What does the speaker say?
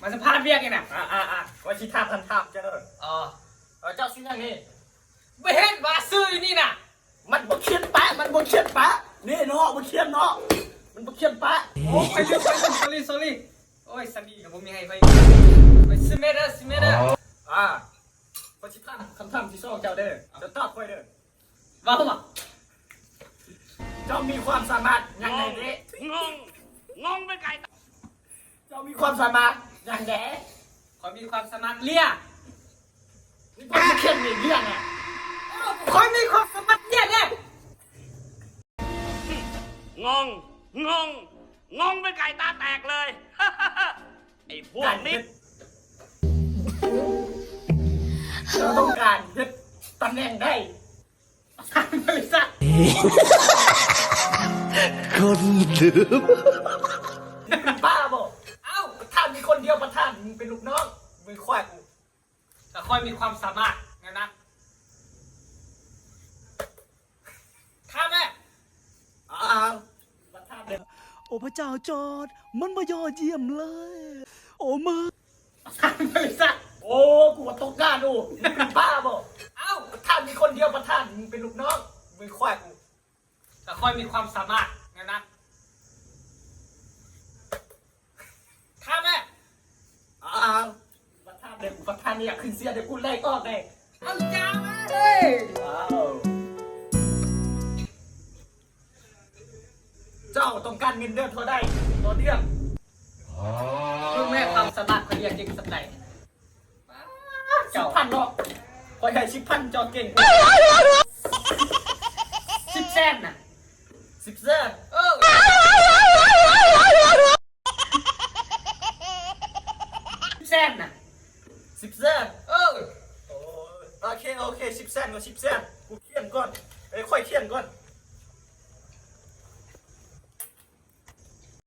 ມາສະພາດວຽກນີ້ນະ. ອ່າໆໆ ຂ້ອຍຊິຖາມຄຳຖາມເຈົ້າເດີ. ອໍ ເອີ ເຈົ້າຊື່ຫຍັງນີ້? ບໍ່ເຫັນວ່າຊື່ຢູ່ນີ້ນະ. ມັນບໍ່ຂຽນປະ ມັນບໍ່ຂຽນປະ ນີ້ເນາະ ບໍ່ຂຽນເນາະ ມັນບໍ່ຂຽນປະ. ໂອ້ ຂ້ອຍລືມ ຂ້ອຍລືມ sorry sorry. ໂອ້ຍ ສະນີກໍບໍ່ມີໃຫ້ຂ້ອຍ ຂ້ອຍຊື່ເມດເດີ ຊື່ເມດເດີ. ອ່າ ຂ້ອຍຊິຖາມຄຳຖາມທີສອງເຈົ້າເດີ ເຈົ້າຕອບຂ້ອຍເດີ. ເວົ້າມາ. ເຈົ້າມີຄວາມສາມາດຫຍັງແດ່? ງົງ ງົງ ງົງເປັນໄກ່. ເຈົ້າມີຄວາມສາມາດຫຍັງແດ່? ຂ້ອຍມີຄວາມສາມາດເລຍ. ມີຄວາມຂຽນເລຍນະ. ຂ້ອຍມີຄວາມສາມາດເລຍນະ. ງົງ ງົງ ງົງເປັນໄກ່ຕາແຕກເລີຍ ໄອ້ພວກນີ້. ເຈົ້າຕ້ອງການເຮັດຕຳແໜ່ງໃດ? ປະທານບໍລິສັດ. ຄົນລືມ ເປັນບ້າບໍ? ເອົ້າ ປະທານມີຄົນດຽວ ປະທານ ມຶງເປັນລູກນ້ອງ ມຶງຄວາຍກູ. ແຕ່ຂ້ອຍມີຄວາມສາມາດແນວນັ້ນ. ຖາມແດ່. ອ້າວ ປະທານເດ້. ໂອ້ ພະເຈົ້າຈອດ ມັນບໍ່ຍໍ້ຢ້ຽມເລີຍ. ໂອ້ ມາ ປະທານບໍລິສັດ. ໂອ້ ກູວ່າຕົກງານ. ໂອ້ ມຶງເປັນບ້າບໍ? ເອົ້າ ປະທານມີຄົນດຽວ ປະທານ ມຶງເປັນລູກນ້ອງ ມຶງຄວາຍກູ. ແຕ່ຂ້ອຍມີຄວາມສາມາດແນວນັ້ນ. ຖາມແດ່. ອ້າວ ປະທານເດ້ ປະທານນີ້ຢາກຂຶ້ນເສຍເດ້ ກູໄລ່ອອກເດ້. ເອົາຢາມາເດ້. ອ້າວ ເຈົ້າຕ້ອງການເງິນເດືອນເທົ່າໃດຕໍ່ເດືອນ? ເບິ່ງແມ່ ຄວາມສາມາດຂ້ອຍເຮັດເກັ່ງສ່ຳໃດ. ສິບພັນເນາະ ຂ້ອຍໃຫ້ສິບພັນ ເຈົ້າເກັ່ງ. ສິບແສນນະ. ສິບແສນ. ເອີ ສິບແສນນະ. ສິບແສນ. ເອີ ໂອເຄ ໂອເຄ ສິບແສນກໍສິບແສນ. ກູຂຽນກ່ອນ ເອີ ຂ້ອຍຂຽນກ່ອນ.